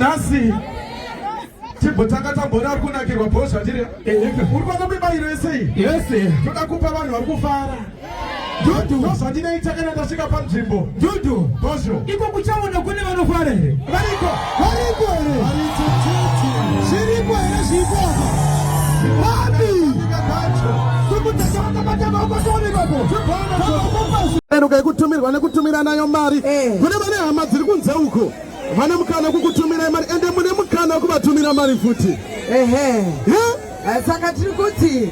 Nhasi chimbotanga tambona ari kunakirwa bho zvatiri. Uri kuona mibayiro yese iyi? Yese. Toda kupa vanhu vari kufara. Dudu. Ndozvandinoita kana ndasvika panzvimbo. Dudu. Bhozho. Iko kuchaona kune vanofara here? Variko. Variko here? Variko chete. Zviriko here zviriko apa? Papi. Kukutaka vakabata maoko toonekwa po. Eruka yekutumirwa nekutumira nayo mari Eh. kune vane hama dziri kunze uko vane mukana wekukutumirai mari ende mune mukana wekuvatumira mari futi. Ehe. Yeah? Saka tiri kuti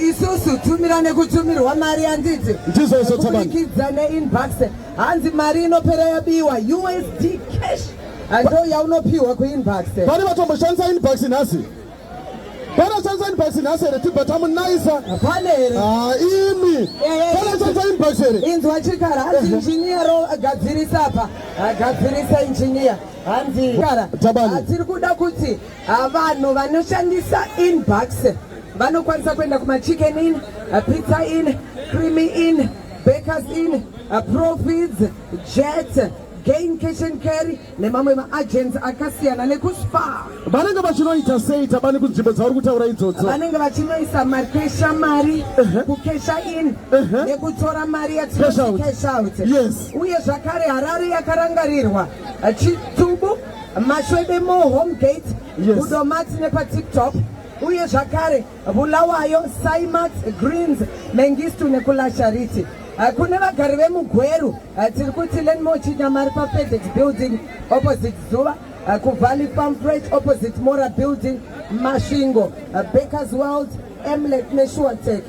isusu tumira nekutumirwa mari handiti? Ndizvozvo, Thabani. Kuburikidza neInnBucks hanzi mari inopera yabiwa USD cash ndo yaunopiwa kuInnBucks. Pane vatomboshandisa InnBucks nhasi? Pane ashandisa InnBucks nhasi here? Tibva tamunaisa. Pane here? Ah, imi. Eh, Pane ashandisa InnBucks here? Inzwa chikara hanzi injiniya ro gadzirisa apa. Ah, gadzirisa injiniya hanzi chikara. Thabani. Ah, tiri kuda kuti vanhu vanoshandisa InnBucks vanokwanisa kuenda kumaChicken Inn, Pizza Inn, Creamy Inn, Bakers Inn, Profits, Jet, Gain Cash and Carry nemamwe maagents akasiyana nekuSpar. Vanenge vachinoita sei, Tabani, kunzvimbo dzauri kutaura idzodzo? Vanenge vachinoisa makesha mari kukesha in nekutora mari Cash out. yatinoti cash out. Yes. Uye zvakare Harare yakarangarirwa Chitubu, Mashwede Mall, Home Gate, Budomats nepaTip-Top. Uye zvakare Bulawayo, Saimat, Greens, Mengistu nekuLashariti. Kune vagari vemuGweru tiri kuti Lenmore Chinyamari paFedex Building opposite Zuva, kuValley Farm Fresh opposite Mora Building, Masvingo, Bakers World, Emlet neShuatek.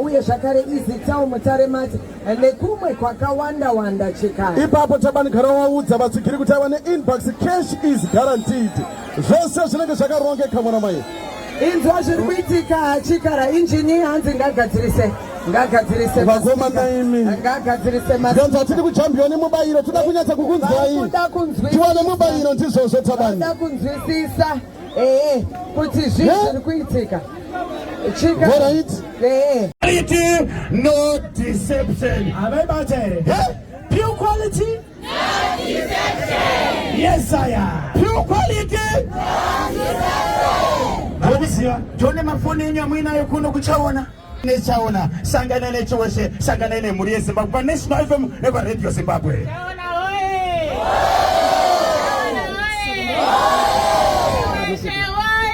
Uye zvakare Easy Town, Mutare Mart nekumwe kwakawanda wanda chikara. Ipapo Tabani gara waudza vatsigiri kuti aiwa neInnBucks cash is guaranteed. Zvese zvinenge zvakarongeka mwana mai. Inzwa zviri kuitika chikara injini hanzi ngagadzirise ngagadzirise Vakomana imi. Ngagadzirise. Zvanzi hatidi kujambiwa nemubayiro, toda kunyatsa kukunzwai. Vakuda kunzwisisa. Tiwane mubayiro ndizvozvo, Tabani. Vakuda kunzwisisa ee kuti zvii Eh? zviri kuitika chikara. Alright. Ee. Quality, no deception. Havaibata here? Eh? Pure quality? No deception. Yes, sir. Pure quality. Vanokuziva. Tione mafoni enyu amuinayo kuno kuchaona. Nechaona, sangana nechiweshe, sangana nemhuri yeZimbabwe paNational FM nepaRadio Zimbabwe. Chaona oye! Chaona oye! Chiweshe oye!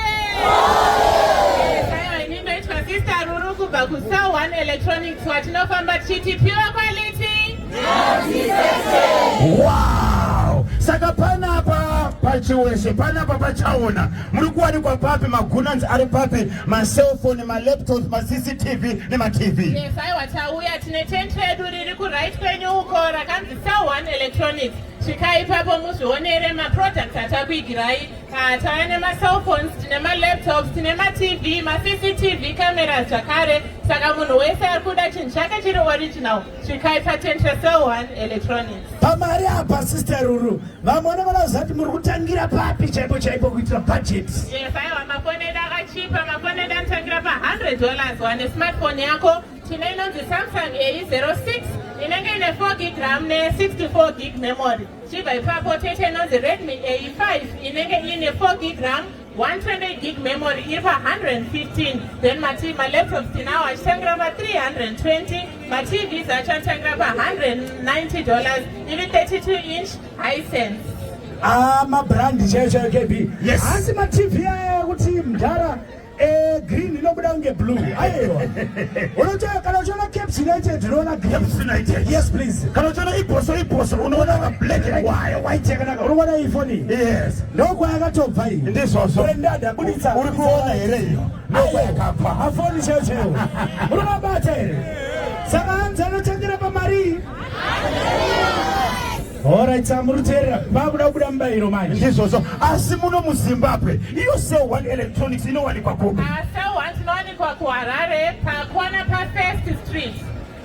Aiwa, ini ndoitwa Sister Ruru kubva kuCell One Electronics watinofamba tichiti pure quality. Wow! Saka panapa pachiweshe, panapa pachaona, muri kuwanikwa papi? Magunanzi ari papi? Macellphone, malaptops, maCCTV nemaTV. Yes, aiwa tauya tine tent redu riri kuright kwenyu uko rakanzi Cell One Electronics. Svikai ipapo muzvionere maproducts atakuigirai. Tauya nemacellphones, tine malaptops, tine maTV, maCCTV cameras zvakare. Saka munhu wese ari kuda chinhu chake chiri original, svikai patent reCell One Electronics. Pamari apa, Sister Ruru, vamwe vanoda kuziva kuti muri kutangira papi chaipo chaipo kuitira budget. Yes, aiwa mafoni edu akachipa. Mafoni edu anotangira pa$100 wane smartphone yako. Tine inonzi Samsung A06 inenge ine 4 gig RAM ne64 gig memory. Chibva ipapo toita inonzi Redmi A5 inenge ine 4 gig RAM, 128 gig memory iri pa115. Then mati malaptops tinawo achitangira pa320, maTVs acho anotangira pa$190 iri 32 inch Hisense. Ah, mabrand chaiyo chaiyo KB. Yes. Asi maTV aya kuti mudhara green inobuda kunge blue. Aiwa. Unotoya kana uchiona Caps United unoona green. Caps United. Yes, please. Kana uchiona ibhoso ibhoso unoona black and white. White yakanaka. Unoona iyi foni iyi? Yes. Ndokwayakatobva iyi. Ndizvozvo. Brendada buditsa. Uri kuona here iyo? Ndokwayakabva. Mafoni chaiyo chaiyo. Uri mabata here? Saka hanzi anotangira pamari iyi. Alright, saka muri kuteerera vakuda kubuda mubayiro manje. Ndizvozvo. Asi muno muZimbabwe, iyo Cell One Electronics inowanikwa kupi? Cell One tinowanikwa kuHarare pakona paFirst Street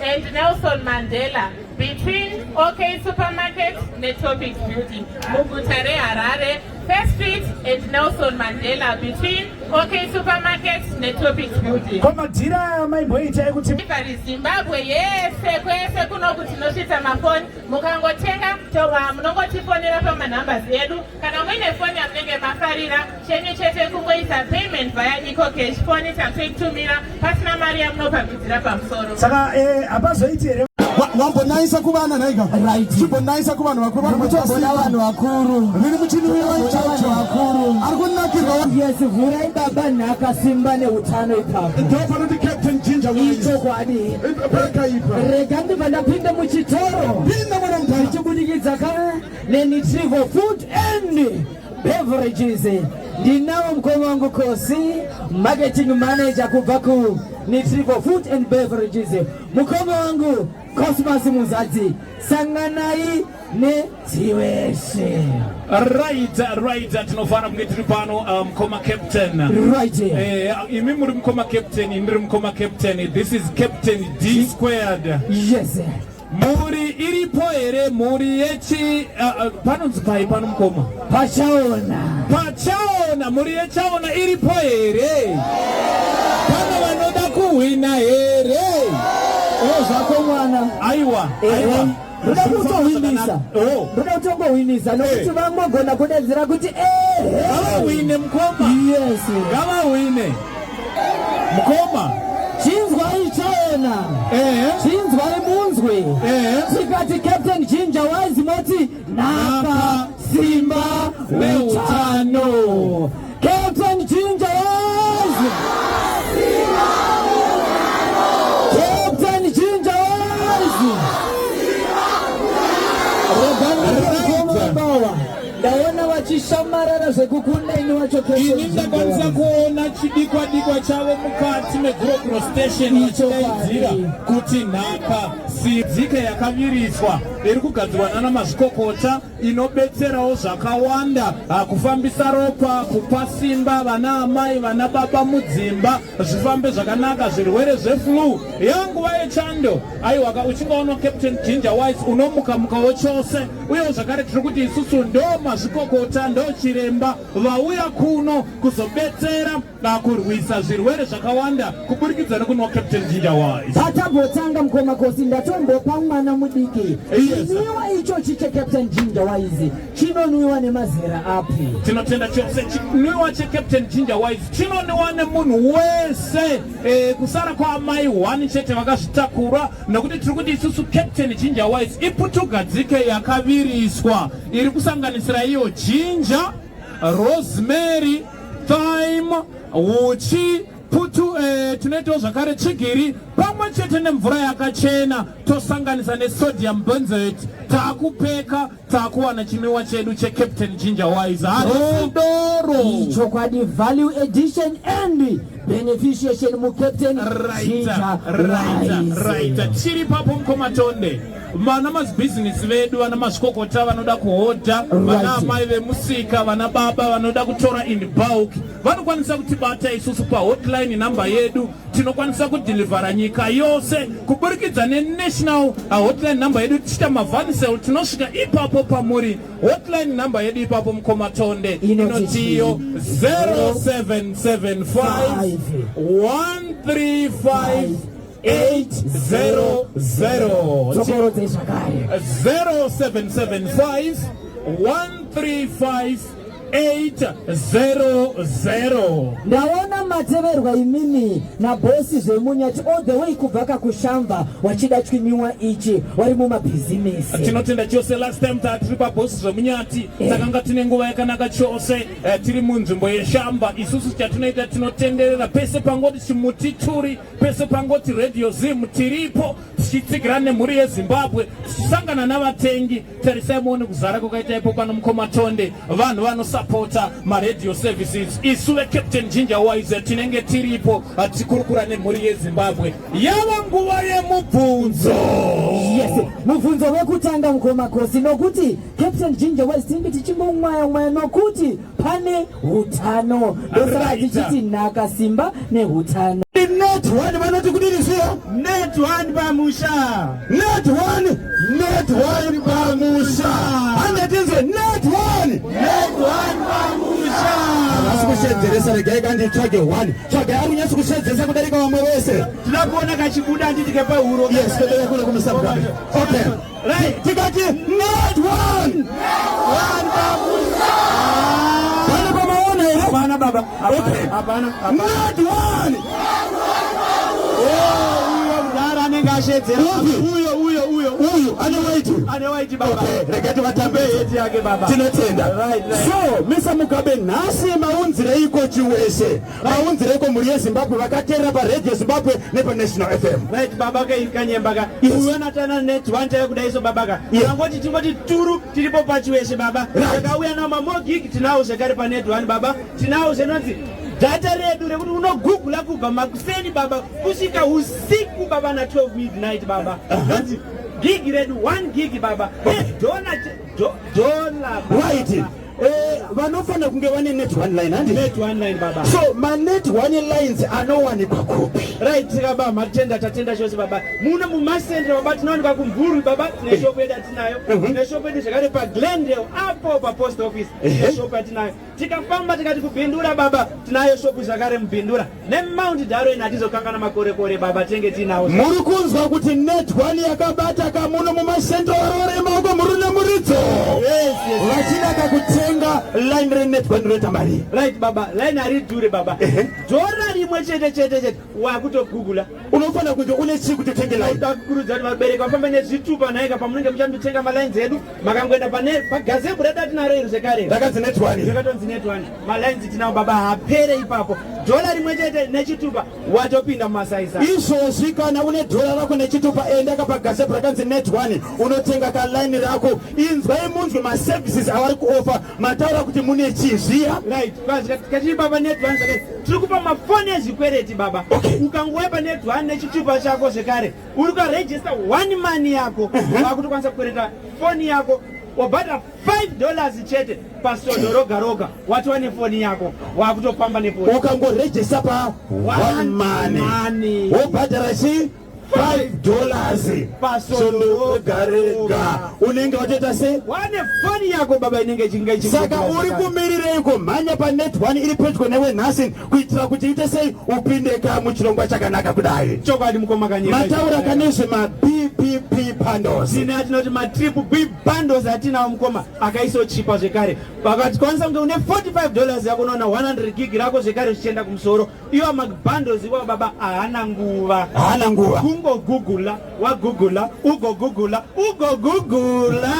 and Nelson Mandela between OK Supermarket neTopics Building muguta reHarare. First Street and Nelson Mandela between OK Supermarket neTopics Building. Ko madhira aya maimboita ekuti Delivery Zimbabwe yese kwese kunoku tinosvitsa mafoni. Mukangotenga tova munongotifonera pamanumbers edu kana muine foni yamunenge yamunofarira. Chenyu chete kungoisa payment via EcoCash, foni takutoitumira pasina mari yamunopamhidzira pamusoro. Saka hapazoiti here? Wambonaisa kuvana nhaika. Right. Chimbonaisa kuvanhu vakuru. Vari Kutomboda vanhu vakuru. Riri muchinwiwa ichocho. Vakuru. Ari kunakirwa. Yes, vhurai baba nhaka, simba neutano ipapo. Ndo panoti Captain Ginger Wise. Ichokwadi. Pakaipa. Rega ndibva ndapinda muchitoro. Pinda mwana mudhara. Ndichibudikidza ka neNitrivo Food and Beverages. Ndinawo mukoma wangu Kosi, marketing manager kubva ku Nitrivo Food and Beverages. Mukoma wangu Cosmas Muzadzi, sanganai nedziweshe. Right, tinofana kunge tiri pano, mukoma Captain. Right. Imi muri mukoma Captain, ndiri mukoma Captain. This is Captain D squared. Yes. Mhuri iripo here? Mhuri yechi panonzi pai pano, mukoma? Pachaona. Pachaona. Mhuri yechaona iripo here? Pano vanoda kuhwina here? O zvako mwana. Aiwa, aiwa. Ndoda kutohwinisa. Oh. Ndoda kutongohwinisa nokuti vangogona kudedzera kuti ehe. Ngavahwine, mukoma. Yes. Ngavahwine, mukoma. Chinzwai chaona. Chinzwai munzwe. Tikati Captain Ginger Wise, moti nhaka, simba, neutano. Captain Ginger Wise, Captain Ginger Wise. Reganaabawa ndaona vachishamarara zvekukunda ini wacho Captain Ini Ginger ndakwanisa Wise. Kuona chidikwa dikwa chavo mukati meGurokuro Station vachidaidzira kuti nhaka sidzike yakaviriswa iri kugadzirwa nana mazvikokota, inobetserawo zvakawanda, kufambisa ropa, kupa simba vana amai, vana baba mudzimba, zvifambe zvakanaka, zvirwere zveflu yanguva yechando. Aiwa, uchingaona Captain Ginger Wise unomuka mukawo chose. Uyewo zvakare tiri kuti isusu ndo mazvikokota, ndo chiremba vauya kuno kuzobetsera kurwisa zvirwere zvakawanda kuburikidza nekunwa Captain Ginger Wise. Patambotanga, mukoma Kosi, ndatombopa mwana mudiki chinwiwa ichochi cheCaptain Ginger Wise. Chinonwiwa nemazera api? Tinotenda chose. Chinwiwa cheCaptain Ginger Wise chinonwiwa nemunhu wese, kusara kwaamai 1 chete vakazvitakura, nekuti tiri kuti isusu Captain Ginger Wise iputugadzike yakaviriswa iri kusanganisira iyo ginger, rosemary, thyme, uchi, putu, tinoitawo zvakare tsvigiri pamwe chete nemvura yakachena, tosanganisa nesodium benzoate, taakupeka, taakuwana chinwiwa chedu cheCaptain Ginger Wise. Harisi doro. Chokwadi, value addition and beneficiation muCaptain Ginger Wise. Right, tiri papo, mukomatonde. Vana mazibhizinesi vedu, vana mazvikokota vanoda kuhodha, vana amai vemusika, vana baba vanoda kutora in bulk, vanokwanisa kutibata isusu pahotline namba yedu. Tinokwanisa kudhilivhara nyika yose kuburikidza nenational hotline number yedu. Tichiita mavan sale, tinosvika ipapo pamuri. Hotline number yedu ipapo, mukomatonde, inotiyo 0775 135 800. Dzokorodze zvakare. 0775 135 800. Ndaona mateverwa imimi nabhosi Zvemunyati all the way kubva kakushamba wachida chinwiwa ichi, wari mumabhizimisi. Tinotenda chose. Last time taa tiri pabhosi Zvemunyati, takanga tine nguva yakanaka chose, tiri munzvimbo yeshamba. Isusu chatinoita, tinotenderera pese pangoti chimuti turi, pese pangoti Radio Zim tiripo, tichitsigira nemhuri yeZimbabwe, tichisangana navatengi. Tarisai muone kuzara kwakaita ipo pano, mukomatonde. Vanhu vanosapota maradio services. Isu veCaptain Ginger Wise tinenge tiripo tichikurukura nemhuri yeZimbabwe. Yava nguva yemubvunzo. Yes, mubvunzo wekutanga, mukomakosi, nokuti Captain Ginger Wise tinenge tichingomwaya mwaya nokuti pane utano, ndosaka tichiti nhaka, simba neutano. Net one vanoti kudini zviya? Net one pamusha. Net one, net one pamusha. Handatinzwe net one. Net one pamusha. Asi kushedzeresa, regai kanditsvage one. Tsvagai ari kunyatso kushedzeresa kudarika vamwe vese. Tinoda kuona kachibuda handiti kepahuro. Yes, totoya kuno kumusabhuku. Okay. Right. Tikati net one. One pamusha. Pane pamaona. baba. Okay. Hapana. Not one. Uyo mudhara anenge ashedzera. Upi? Uyo uyo uyo. Uyu ane white. Ane white baba. Okay, rega tivatambe Heti yake baba. Tinotenda. Right. So, Mr. Mugabe, nhasi maunzireiko Chiweshe? Maunzireiko mhuri yeZimbabwe vakateerera paRadio Zimbabwe nepaNational FM? Right baba ka kanyemba ka. Yes. Uyo natana net one tayo kudai so baba ka. Yes. Tangoti tingoti turu tiripo paChiweshe baba. Right. Takauya na mamogig tinawo zvekare pa net one baba. Tinawo zvinonzi data redu rekuti unogugula kubva makuseni baba kusvika usiku baba na 12 midnight baba. Nonzi gig redu 1 gig baba. Dollar dollar. Right. Vanofanira kunge vane net one line, handi? Net one line baba. So, manet one lines anowanikwa kupi? Right baba, matenda tatenda chose baba. Muno mumasendra baba tinowanikwa kuMvurwi baba, tine shop yedu atinayo. Tine shop yedu zvekare paGlendale apo papost office. Tine shop yatinayo. Tikafamba tikati kuBindura baba, tinayo shop zvakare muBindura. NeMount Darwin hatizokangana makorekore baba, tinenge tinawo. Muri kunzwa kuti net one yakabata kamuno mumasendro varore maoko muri nemuridzo. Yes. Vachinaka kutenga line renet one rinoita mari. Right baba, line haridhure baba. Dhora rimwe chete chete chete wakutogugula. Unofanira kunge une chii kuti utenge line? Takukurudzira kuti vabereki vafambe nezvitupa nhaika pamunenge muchandotenga malines edu, makangoenda pane pagazebhu redu atinaro iri zvekare. Rakanzi net one. Rakatonzi net one. Malines tinawo baba, hapere ipapo. Dhora rimwe chete nechitupa watopinda mumasaisa. Izvozvi kana une dhora rako nechitupa, enda kapagazebhu rakanzi net one, unotenga kalaini rako. Inzwai munzwe maservices avari kuoffer. Mataura kuti mune chii zviya? Right, katiri baba net one zvakare tiri kupa mafoni ezvikwereti baba. Okay. Ukangouya panet one nechitupa chako zvekare uri kuregister one money yako, wakutokwanisa kukwereta foni yako, wabhadhara $5 chete pasodo roga roga, watova nefoni yako, wakutofamba nefoni. Ukangorejista pa one money, money. Wobhadhara chi $5 Pasodo sodo rega rega, unenge watoita sei? Wane foni yako baba, inenge ichinge Saka uri kumirireiko? Mhanya panet one iri pedyo newe nhasi kuitira kuti ite sei, upinde ka muchirongwa chakanaka kudai. Chokwadi mukoma Kanyemba. Mataura kanezvema BBB bundles. Tine atinoti matriple B bundles atinawo mukoma, akaisochipa zvekare. Pakati kwanisa kunge une $45 yako unoona 100 gig rako zvekare zvichienda kumusoro. Iwo mabundles iwawo baba haana nguva. Haana nguva. Kungogugula, wagugula, ugogugula, ugogugula.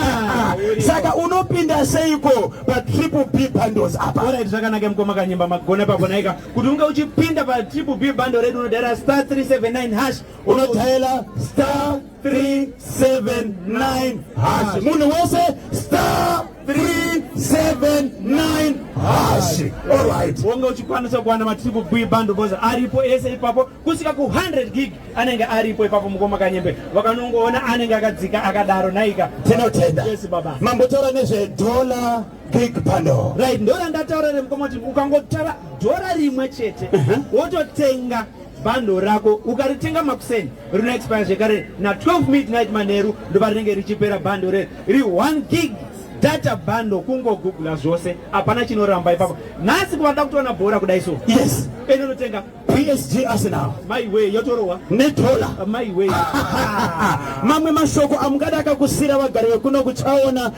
Saka unopinda seiko patriple B bundles apa? Alright, zvakanaka mukoma Kanyemba, magona papo naika. Kuti unge uchipinda patriple B bundle redu unodhaira star 379 hash. Unodhaila star 379 hash. Munhu wese, star 379 hash. Alright. Wonge uchikwanisa kuwana matriple B bundle because aripo ese ipapo kusvika ku100 gig anenge aripo ipapo mukoma Kanyembe. Vakanongoona anenge akadzika akadaro naika. Tinotenda. Yes baba. Mambotaura nezvedollar gig bundle. Right, ndora ndataura remukoma kuti ukangotara dhora rimwe chete wototenga bundle rako, ukaritenga makuseni rino expire zvekare na12 midnight manheru, ndopa rinenge richipera bundle reri ri 1 gig data bundle. Kungogugula zvose, hapana chinoramba ipapo. Nhasi kuvada kutoona bhora kudai so, ende unotenga. PSG Arsenal. Maiwe, yotorohwa. Nedollar. Maiwe. Mamwe mashoko amungada akakusira vagari vekuno kuchaona.